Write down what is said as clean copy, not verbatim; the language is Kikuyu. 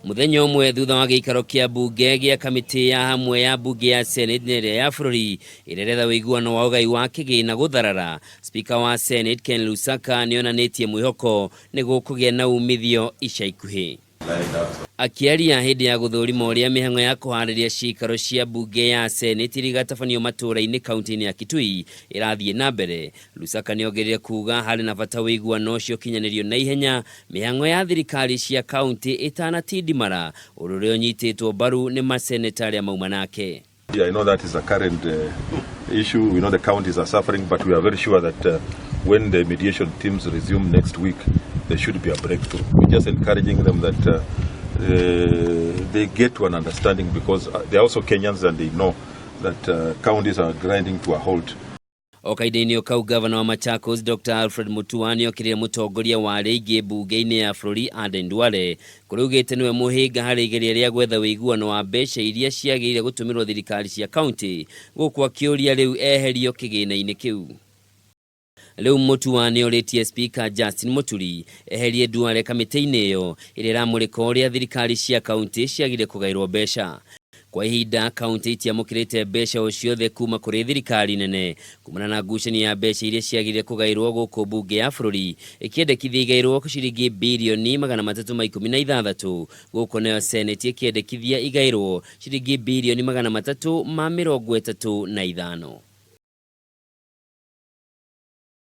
Mũthenya ũmwe thutha wa gĩikaro kĩa mbunge gĩa kamĩtĩ ya hamwe ya mbunge ya Senate na ĩrĩa ya bũrũri ĩrĩa ĩretha ũiguano wa ũgai wa kĩgĩna gũtharara, Spika wa Senate Ken Lusaka nĩonanĩtie mwĩhoko nĩ gũkũgĩa na umithio ica ikuhĩ. Akĩaria hĩndĩ ya gũthũrima ũrĩa mĩhang'o ya kũharĩria ciikaro cia mbunge ya Senate iria igatabanio matũũra-inĩ kaunti-inĩ ya Kitui ĩrathiĩ na mbere, Lusaka nĩongereire kuuga harĩ na bata ũiguano ũcio ũkinyanĩrio na ihenya mĩhang'o ya thirikari cia kaunti ĩtanatindimara, ũndũ ũrĩa ũnyitĩtwo mbaru nĩ maseneta arĩa mauma nake. I know that is a current issue. We know the counties are suffering, but we are very sure that when the mediation teams resume next week, there should be a breakthrough. We're just encouraging them that they get to an understanding because they're also Kenyans and they know that counties are grinding to a halt. O kahinda-inĩ o kau, gavana wa Machakos Dr Alfred Mutua nĩokĩrĩire mũtongoria wa arĩa aingĩ mbunge-inĩ ya bũrũri Aden Duale, kũrĩa augĩte nĩwe mũhĩnga harĩ igeria rĩa gwetha ũiguano wa mbeca iria ciagĩrĩire gũtũmĩrwo thirikari cia kaunti, gũkũ akĩũria rĩu eherio kĩgĩna-inĩ kĩu. Rĩu Mutua nĩorĩtie Spika Justin Muturi eherie Duale kamĩtĩ-inĩ ĩyo ĩrĩa ĩramũrĩka ũrĩa thirikari cia kaunti ciagĩrĩire kũgaĩrwo mbeca. Kwa ihinda kaunti itiamũkĩrĩte mbeca o ciothe kuma kũrĩ thirikari nene kumana na ngucanio ya mbeca iria ciagĩrĩire kũgaĩrwo, gũkũ mbunge ya bũrũri ĩkĩendekithia igaĩrwo ciringi birioni 316, gũkũ nayo Senate ĩkĩendekithia igaĩrwo ciringi birioni 335.